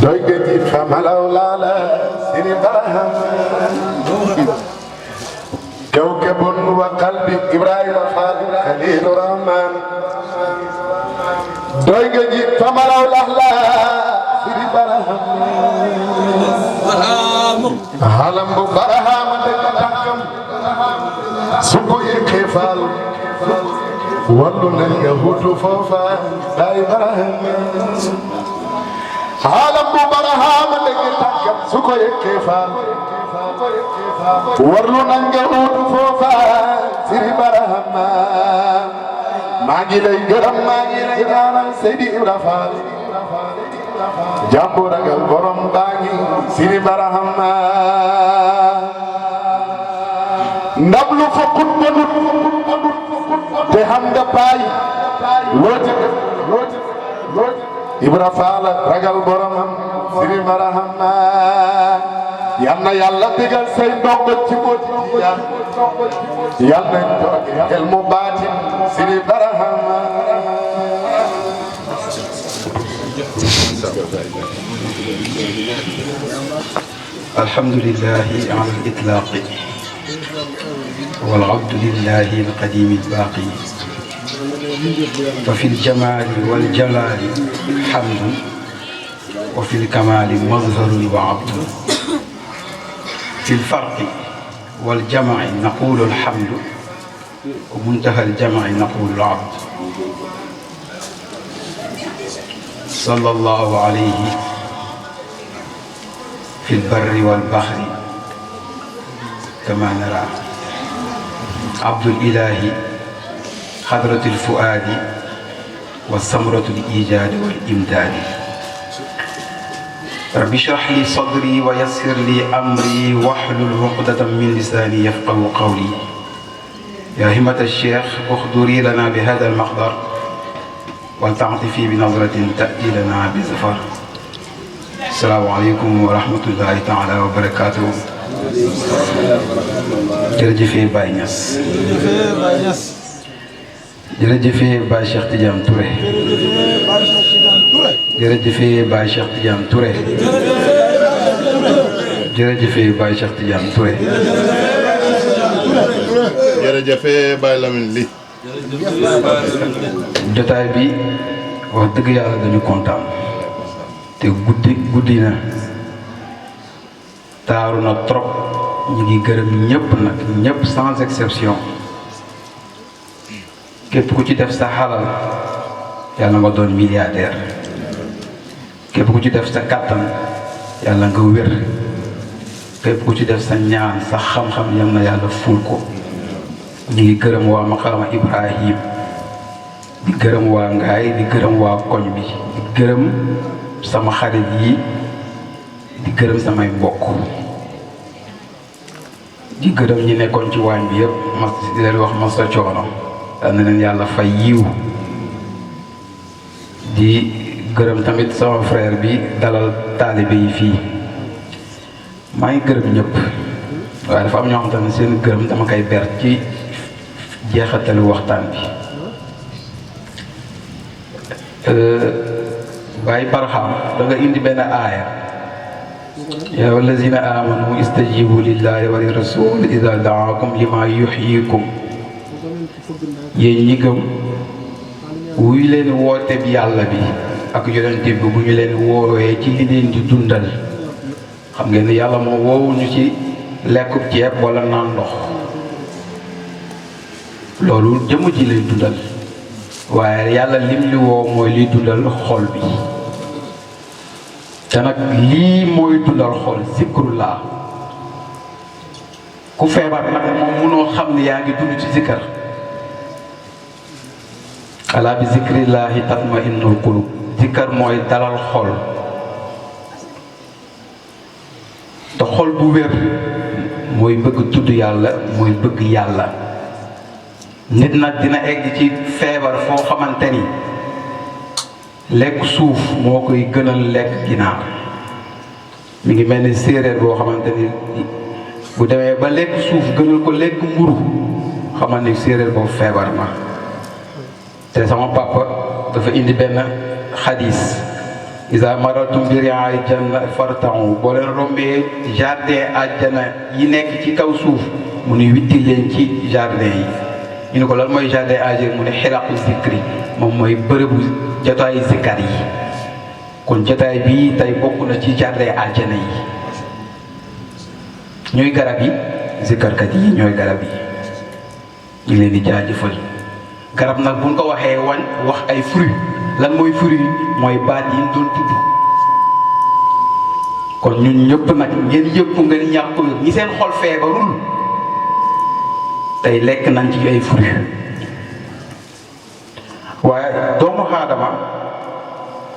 doy nga ji famalaw laala siri baraham kawkabun wa qalbi Ibrahima Fall Khalilu Rahman doy nga ji famalaw laala siri baraham halam bu baraham dëgg tànkam su ko yëkkee Fall wallu nañ nga hutu foofa day baraham halam bu baraham dëgg tànkam su ko yëkkee Fall warlu nañ nga hutu foofa siri baraham maa ngi lay gërëm maa ngi lay ñaanal Seydi Ibra Fall jàmbu ragal borom baa ngi siri baraham ndab lu fokkut bonut te xam nga baay loo ci Ibra Fall ragal boromam siri baraham yal na yàlla digal say ndongo ci mooti Tijaan yal nañ toog xel mu baatin siri baraham alhamdulillahi ala al-itlaqi wal abdu lillahi al-qadim al-baqi fa fi al-jamal wal jalal hamdun wa fi al-kamal mazharun wa abdun في الفرق والجمع نقول الحمد ومنتهى الجمع نقول العبد صلى الله عليه في البر والبحر كما نرى عبد الإله حضرة الفؤاد والثمرة الإيجاد والإمداد رب اشرح لي صدري ويسر لي أمري واحلل عقدة من لساني يفقه قولي يا همة الشيخ اخضري لنا بهذا المقدر ولتعطفي بنظرة تأتي لنا بزفر السلام عليكم ورحمة الله تعالى وبركاته jërëjëfee Baye Niass jërëjëfee Baye Cheikh Tidiane Touré jërëjëfee Baye Cheikh Tidiane Touré jërëjëfee Baye Cheikh Tidiane Touré jërëjëfee Baye Lamine Ly jotaay bi wax dëgg yàlla dañu kontaan te guddi na taaru na trop ñu ngi gërëm ñëpp nag ñëpp sans exception képp ku ci def sa xalal yàlla nga doon milliardaire képp ku ci def sa kàttan yàlla nga wér képp ku ci def sa ñaan sa xam-xam yal na yàlla ful ko ñu ngi gërëm waa Maqaama Ibrahim di gërëm waa Ngaay di gërëm waa koñ bi di gërëm sama xarit yi di gërëm samay mbokk di gërëm ñi nekkoon ci waañ bi yëpp ma di leen wax ma sa coono dal na leen yàlla fay yiw di gërëm tamit sama frère bi dalal taalibe yi fii maa ngi gërëm ñëpp waaye dafa am ñoo xam ne seen gërëm dama koy ber ci jeexatalu waxtaan bi Baye Barham da nga indi benn aaya yaa wallazina amanu istajibu lillahi wa li rasul ida daakum lima yuxyikum yéen ñi gëm wuy leen woote bi yàlla bi ak yonent bi bu ñu leen woowee ci li leen di dundal xam ngeen ne yàlla moo woowuñu ci lekkub ceeb wala naan ndox loolu jëmm ji lay dundal waaye yàlla lim li woo mooy liy dundal xol bi te nag lii mooy dundal xol zikrullah ku feebar nag moom munoo xam ne yaa ngi dund ci zikkar ala bi zikrillahi tatma'innul qulub zikkar mooy dalal xol te xol bu wér mooy bëgg tudd yàlla mooy bëgg yàlla nit nag dina egg ci feebar foo xamante ni lekk suuf moo koy gënal lekk ginaar mi ngi mel ni séeréer boo xamante ni bu demee ba lekk suuf gënal ko lekk mburu xamal ni séeréer boobu feebar na te sama papa dafa indi benn xadis isa marartum bi ri'aay janna farta'u boo leen rombee jardin àjjana yi nekk ci kaw suuf mu ni witti leen ci jardin yi. ñu ne ko lan mooy jardin àjjana mu ne xilaqu zikri moom mooy bërëbu jotaayu zikkar yi. kon jotaay bii tey bokk na ci jardin àjjana yi. ñooy garab yi zikkarkat yi ñooy garab yi ñu leen di jaajëfal. garab nag buñ ko waxee wax ay fruits lan mooy fruits mooy baat yi ñu doon tudd. kon ñun ñëpp nag ngeen yëpp ngeen ñàkk ko ñi seen xol feebarul tey lekk nañ ci ay fruits. waaye doomu aadama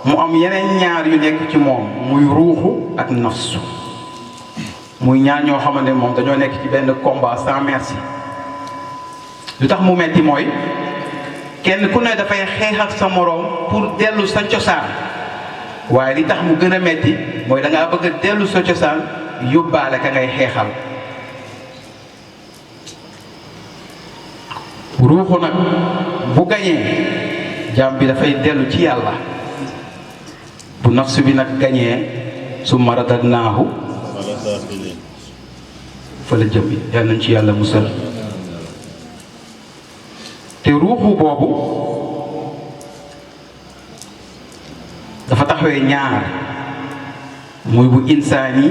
mu am yeneen ñaar yu nekk ci moom muy ruuxu ak nafsu. muy ñaar ñoo xamante ne moom dañoo nekk ci benn combat sans merci. lu tax mu metti mooy kenn ku ne dafay xeex ak sa moroom pour dellu sa cosaan waaye li tax mu gën a metti mooy da ngaa bëgg a dellu sa cosaan yóbbaale ka ngay xeexal. ruuxu nag bu gañee jaam bi dafay dellu ci yàlla bu nafsu bi nag gañee su maradadnaahu fa la jëm yal nañ ci yàlla musal. te ruuxu boobu dafa taxawee ñaar muy bu insaani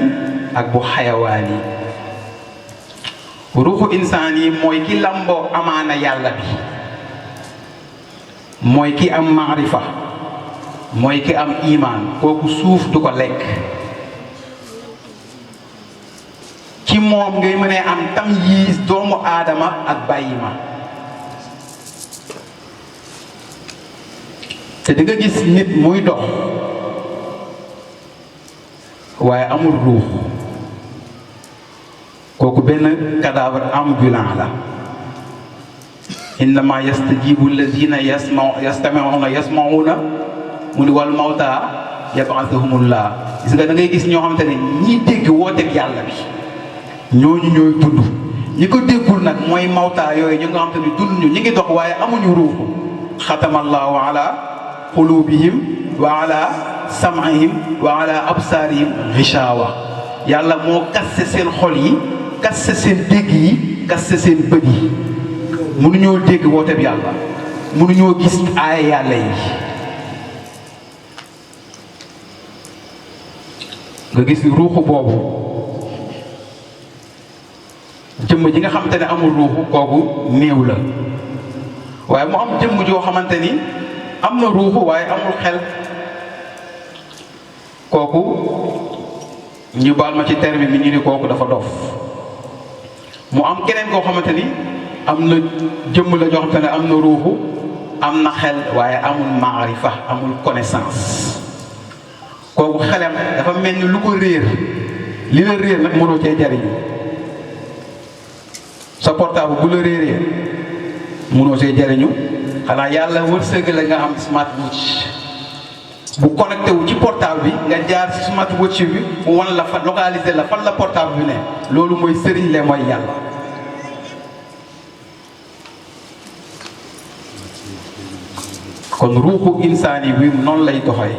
ak bu xayawaani. ruuxu insaani mooy ki lamboo amaana yàlla bi mooy ki am maarifa mooy ki am imaan kooku suuf du ko lekk. ci moom ngay mënee am tamyiz doomu aadama ak bàyyi ma. te di nga gis nit muy dox waaye amul ruux kooku benn cadavre ambulant la. innama yastajibu allazina yasma'una mu ni wal mawta yab'athuhumullah. gis nga da ngay gis ñoo xamante ne ñi dégg wooteeg yàlla bi ñooñu ñooy dund. ñi ko déggul nag mooy mawta yooyu ñu nga xamante ne dund ñu ngi dox waaye amuñu ruux. xatamallahu ala qulubihim wa ala sam'ihim wa ala absaarihim ghishawa. yàlla moo kasse seen xol yi kasse seen dégg yi kasse seen bët yi mënuñoo dégg woote bi yàlla mënuñoo gis aaya yàlla yi. nga gis ruuxu boobu jëmm ji nga xamante ne amul ruuxu kooku néew la waaye mu am jëmm joo xamante ni am na ruuxu waaye amul xel kooku ñu baal ma ci terme bi ñu ni kooku dafa dof. mu am keneen koo xamante ni am na jëmm la joo xamante ne am na ruuxu am na xel waaye amul maarifa amul connaissance kooku xelam dafa mel ni lu ko réer li la réer nag mënoo cee jariñu. sa portable bu la réeree mënoo see jariñu xanaa yàlla wërsëg la nga am smartwatch bu connecté wu ci portable bi nga jaar ci smartwatch bi mu wan la fa localiser la fan la portable bi ne loolu mooy sëriñ le mooy yàlla. kon ruuxu insaani bi noonu lay doxee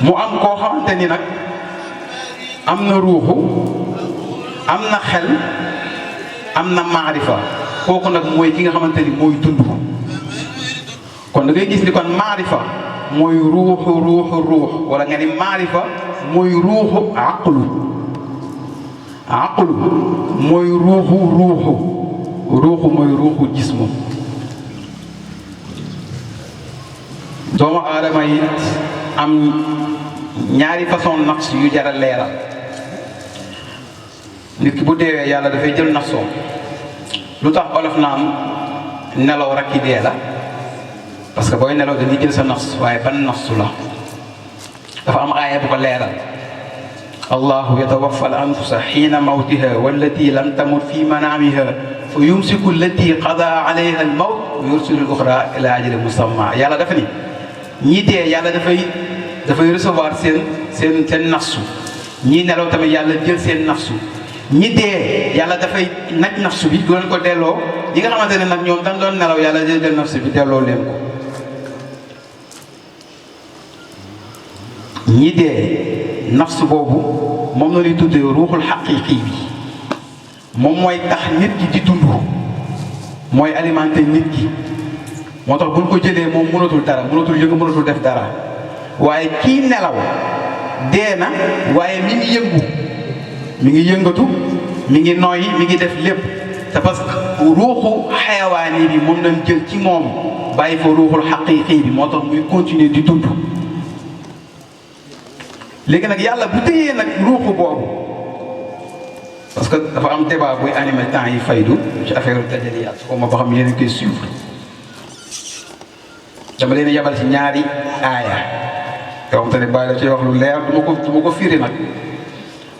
mu am koo xamante ni nag am na ruuxu am na xel am na maarifa kooku nag mooy ki nga xamante ni mooy dund. kon da ngay gis ni kon maarifa mooy ruux wala nga ni maarifa mooy ruuxu aqlu mooy ruuxu mooy ruuxu jismu. doomu aadama yi am ñaari façon nafs yu jar a leeral. nit ki bu deewee yàlla dafay jël nafsoo lu tax olof naan nelaw rakki dee la parce que booy nelaw dañuy jël sa nafs waaye ban nafsu la dafa am aaya bu ko leeral. allahu yatawaffa al anfusa xiina mawtiha wallati lam tamut fi manaamiha fa yumsiku allati qada alayha al mawt wa yursilu al uxra ila ajalin musamma. yàlla dafa ni ñii dee yàlla dafay recevoir seen nafsu ñii nelaw tamit yàlla jël seen nafsu. ñi dee yàlla dafay naj nafsu bi doon ko delloo ñi nga xamante ne nag ñoom dañ doon nelaw yàlla jël nafsu bi delloo leen ko. ñi dee nafs boobu moom la ñuy tuddee ruuxul xaqiiqi bi moom mooy tax nit ki di dund mooy alimenté nit ki moo tax buñ ko jëlee moom mënatul dara mënatul yëngu mënatul def dara waaye kii nelaw dee na waaye mi ngi yëngu mi ngi yëngatu mi ngi noyyi mi ngi def lépp te parce que ruuxu xayawaani bi moom lañ jël ci moom bàyyi fa ruuxul xaqiiqi bi moo tax muy continuer di dund léegi nag yàlla bu tëyee nag ruuxu boobu parce que dafa am débat buy animé temps yi faydu ci affaire tajaliyaat xaw ma ba xam yéen a koy suivre dama leen yabal ci ñaari aaya yoo xam te ne bàyyi la ci wax lu leer du ma ko firi nag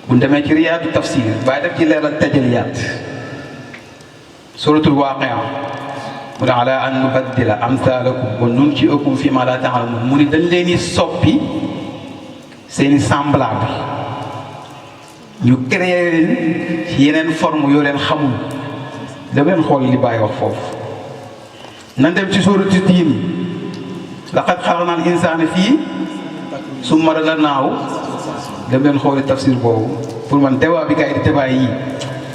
bu demee ci riyaadu tafsir bàyyi def ci leeral tajaliyaat suratul waaqia mu ne ala an nubaddila amthalakum wa nunsi'akum fi ma la ta'lamun mu ni dañ leen di soppi seeni semblable ñu créé leen ci yeneen forme yoo leen xamul dama leen xool li bàyyi wax foofu nan dem ci suuratu Tiin laqad xalaqnal insaana fii summa radadnaahu dem leen xooli tafsir boobu pour man débat bi gars yi di débat yi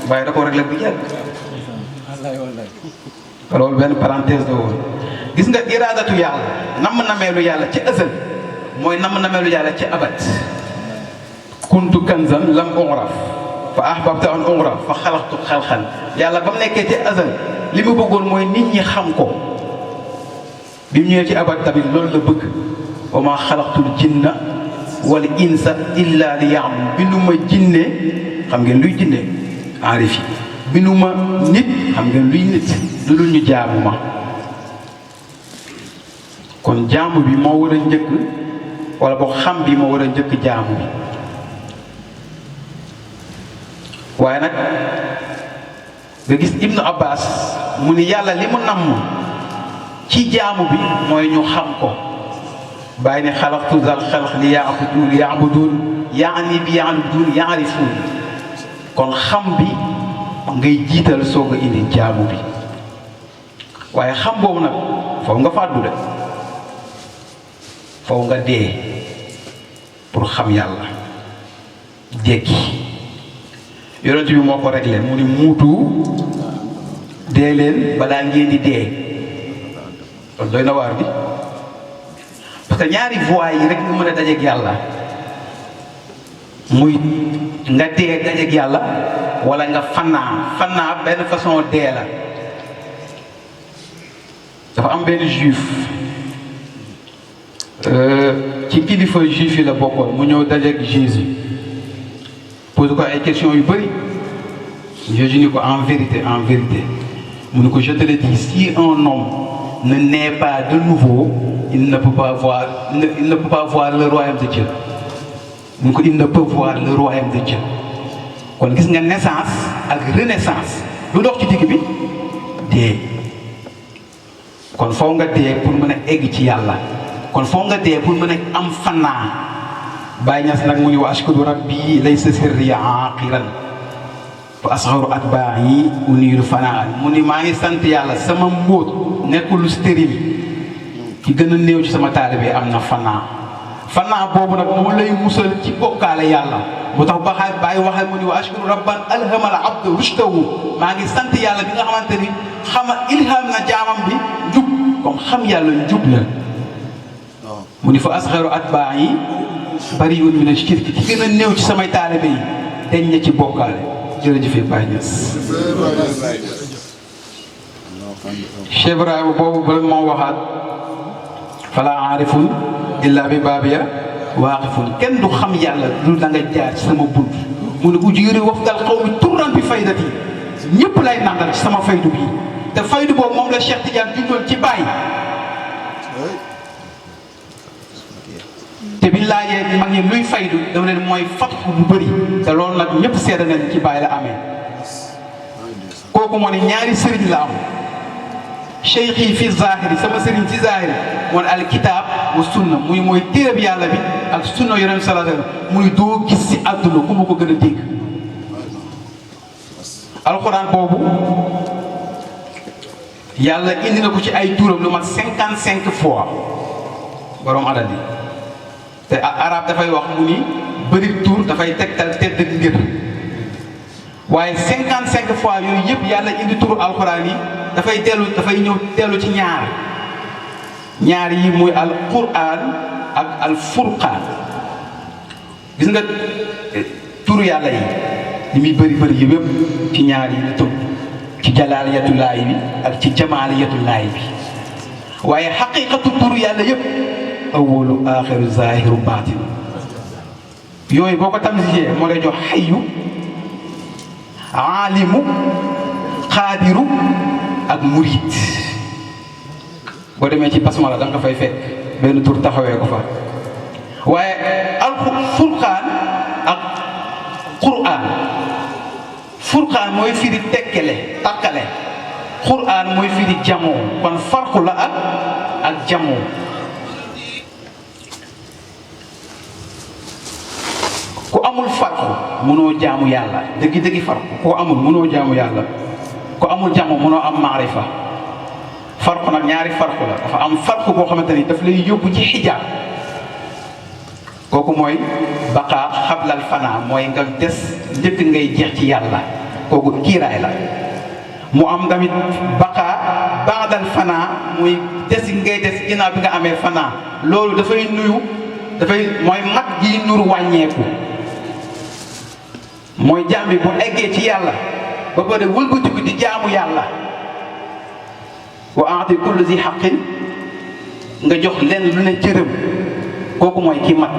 bàyyi da ko réglé bu yàgg loolu benn parenthèse la woon gis nga iraadatu yàlla nameelu yàlla ci azal mooy nameelu yàlla ci abat kuntu kanzan lam unraf fa ahbabtu an unraf fa xalaqtu xalqan yàlla ba mu nekkee ci azal li mu bëggoon mooy nit ñi xam ko bi mu ñëwee ci abat tamit loolu la bëgg wa ma xalaqtul jinna wal insa illa li ya'budun binduma jinne xam ngeen luy jinne aarif yi binduma nit xam ngeen luy nit lu dul ñu jaamu ma kon jaamu bi moo war a njëkk wala boo xam bi moo war a njëkk jaamu bi waaye nag nga gis Ibnu Abbas mu ni yàlla li mu namm ci jaamu bi mooy ñu xam ko bàyyi ne xalaqtu zal xalq li yaabudun yaani bi yaabudun yaarifuun kon xam bi ngay jiital soog a indi jaamu bi waaye xam boobu nag foofu nga fàddu de foofu nga dee pour xam yàlla jékki yonent bi moo ko réglé mu ni muutu dee leen balaa ngeen di dee loolu doy na waar bi parce que ñaari voies yi rek ñu mën a dajeeg yàlla muy nga dee dajeeg yàlla wala nga fannaa benn façon dee la dafa am benn juif ci kilifa juif yi la bokkoon mu ñëw dajeeg Jésus posé ko ay questions yu bëri Jésus ni ko en vérité mu ne ko je te le dis si un homme ne naît pas de nouveau il ne peut pas voir le royaume de Dieu mu ne ko il ne peut voir le royaume de Dieu kon gis nga naissance ak renaissance lu dox ci digg bi dee kon foo nga dee pour mën a egg ci yàlla kon foo nga dee pour mën a am fannaa Baay Ñas nag mu ni wa ashkuru rabbi laysa sirri aqiran fa asxaru atbaa'i uniiru fanaan mu ni maa ngi sant yàlla sama mbóot nekkul lu stérile ki gën a néew ci sama taalibe am na fannaa boobu nag moo lay musal ci bokkaale yàlla moo tax bàyyi waxee mu ni wa ashkuru rabban alhamal abdu rushdahu maa ngi sant yàlla bi nga xamante ni ilham na jaamam bi njub comme xam yàlla njub la mu ni fa asxaru atbaa'i bariwul mina shirk ki gën a néew ci samay taalibe yi dañ na ci bokkaale jërëjëf Baye Niass. Cheikh Ibrahima boobu ba moo waxaat fala aarifun illa bi baabiya waaqifun kenn du xam yàlla lu da nga jaar ci sama bunt mu ne ujiiri wafdal qawmi turran bi faydati ñëpp lay nandal ci sama faydu bi te faydu boobu moom la Cheikh Tidiane jundoon ci Baye. te biñ laajee mag ñi luy faydu dama leen mooy fatxu bu bëri te loolu nag ñëpp seede nañ ci Baay la amee kooku moo ne ñaari sëriñ la am cheikh yi fi zahiri sama sëriñ ci zahiri moo ne al kitaab wa sunna muy mooy téereb yàlla bi ak sunna yonent sallallahu alayhi wasallam muy doo gis si àdduna ku ma ko gën a dégg alxuraan boobu yàlla indi na ko ci ay turam lu mat 55 fois borom adadi te arab dafay wax mu ni bëri tur dafay tegtal tedd ngir waaye 55 fois yooyu yëpp yàlla indi turu alxuraan yi dafay ñëw dellu ci ñaar yi muy al quraan ak al furqaan gis nga turu yàlla yi li muy bëri yëpp ci ñaar yi la tudd ci jalaaliyatullaahi bi ak ci jamaaliyatullaahi bi waaye xaqiiqatu turu yàlla yëpp awwalu aaxiru zaahiru baatin yooyu boo ko tamsiyee moo lay jox xayyu aalimu xaadiru ak murid boo demee ci basmala da nga ko fay fekk benn tur taxawee ko fa waaye al furqaan ak quraan furqaan mooy firi tekkale takkale quraan mooy firi jamoo kon farqu la ak jamoo ku amul farqu mënoo jaamu yàlla dëggi farqu ku amul mënoo jaamu yàlla ku amul jamoo mënoo am maarifa farqu nag ñaari farqu la dafa am farqu boo xamante ni daf lay yóbbu ci xijaab kooku mooy baqaa xablal fanaa mooy nga des njëkk ngay jeex ci yàlla kooku kiiraay la mu am tamit baqaa baadal fanaa muy des ngay des ginnaaw bi nga amee fanaa loolu dafay mooy mat gi nur wàññeeku mooy jaam bi bu eggee ci yàlla ba pare wëlbatiku di jaamu yàlla wa aati kulli zi xaqin nga jox leen lu ne cërëm kooku mooy ki mat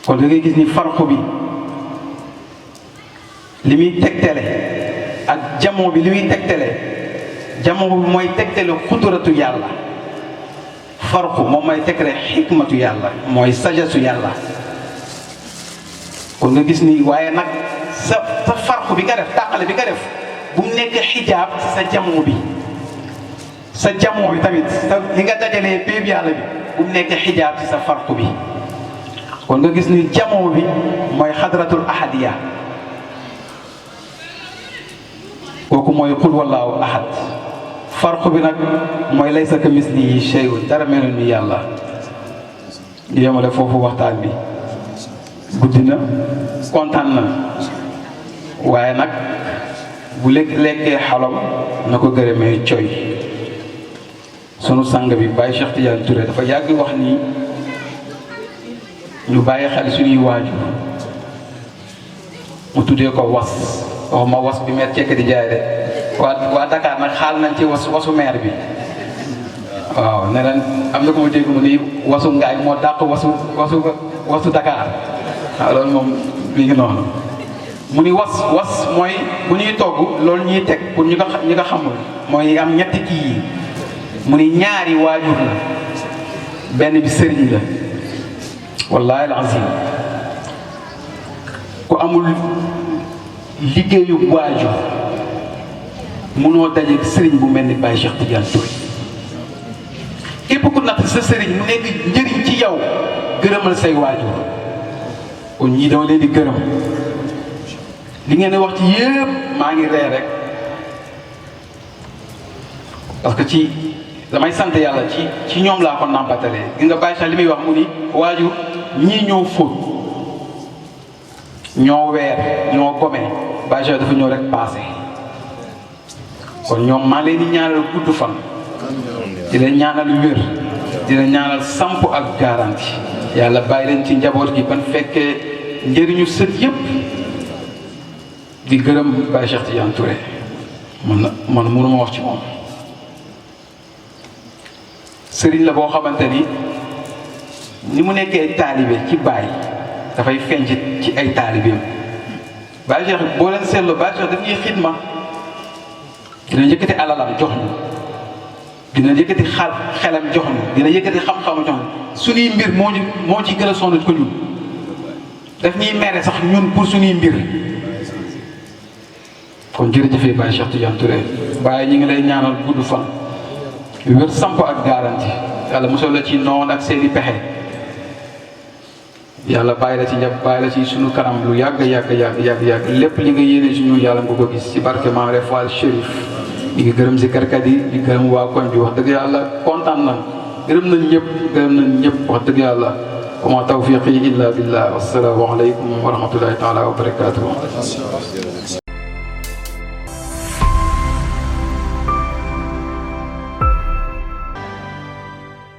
kon da ngay gis ni farqu bi li muy tegtale ak jamoo bi li muy tegtale jamoo bi mooy tegtale xudratu yàlla farqu moom mooy tegtale xikmatu yàlla mooy sajasu yàlla kon nga gis ni waaye nag sa farqu bi nga def tàqale bi nga def bu mu nekk xijaab ci sa jamoo bi sa jamoo bi tamit li nga dajalee péeb yàlla bi bu mu nekk xijaab ci sa farqu bi kon nga gis ni jamoo bi mooy xadratul ahadiya kooku mooy qul wallaahu ahad farqu bi nag mooy laysa ka mislihi shay'un dara melul ni yàlla ñu yemale foofu waxtaan bi guddi na kontaan na waaye nag bu lekkee xalam na ko gërëmee coy sunu sang bi Baye Cheikh Tidiane Touré dafa yàgg wax ni ñu bàyyi xel suñuy waajur mu tuddee ko was waxuma was bi meer cekk di jaay de waa Dakar nag xaal nañ ci wasu meer bi waaw ne leen am na ko ma dégg mu ni wasu ngaay moo dàq wasu Dakar waaw loolu moom mi ngi noonu mu ni was mooy bu ñuy togg loolu ñuy teg pour ñi nga xamul mooy am ñetti kii yi mu ni ñaari waajur la benn bi sëriñ la wallahi alazim ku amul liggéeyu waajur munoo dajeeg sëriñ bu mel ni Baye Cheikh Tidiane Touré képp ku natt sa sëriñ mu nekk njëriñ ci yow gërëmal say waajur kon ñii dama leen di gërëm li ngeen di wax ci yëpp maa ngi ree rek parce que ci damay sant yàlla ci ñoom laa ko nàmpatalee gis nga Baye Cheikh li muy wax mu ni waajur ñii ñoo fóot ñoo weer ñoo gome Baye Cheikh dafa ñëw rek passé kon ñoom maa leen di ñaanal gudd fan di leen ñaanal wér di leen ñaanal samp ak garanti yàlla bàyyi leen ci njaboot gi ban fekkee njëriñu sët yëpp di gërëm Baye Cheikh Tidiane Touré man mënuma wax ci moom sëriñ la boo xamante ni mu nekkee taalibe ci Baye dafay feeñ ci ay taalibeem Baye Cheikh boo leen seetloo Baye Cheikh daf ñuy xidma dina yëkkati alalam jox ñu dina yëkkati xelam jox ñu dina yëkkati xam-xamu jox ñu suñuy mbir moo ci gën a sonn ko ñun daf ñuy mere sax ñun pour suñuy mbir kon jërëjëfee Baye Cheikh Tidiane Touré Baye ñu ngi lay ñaanal gudd fan wér samp ak garanti yàlla mosoo la ci noon ak seeni pexe yàlla bàyyi la ci njab bàyyi la ci sunu kanam lu yàgg lépp li nga yéene si ñun yàlla nga ko gis si barke Maam Fall Chérif ñu ngi gërëm si karkat yi di gërëm waa koñ bi wax dëgg yàlla kontaan na gërëm nañ ñëpp wax dëgg yàlla wa ma tawfiqi illa billah wassalaamu aleykum wa rahmatullahi taala wa barakatuh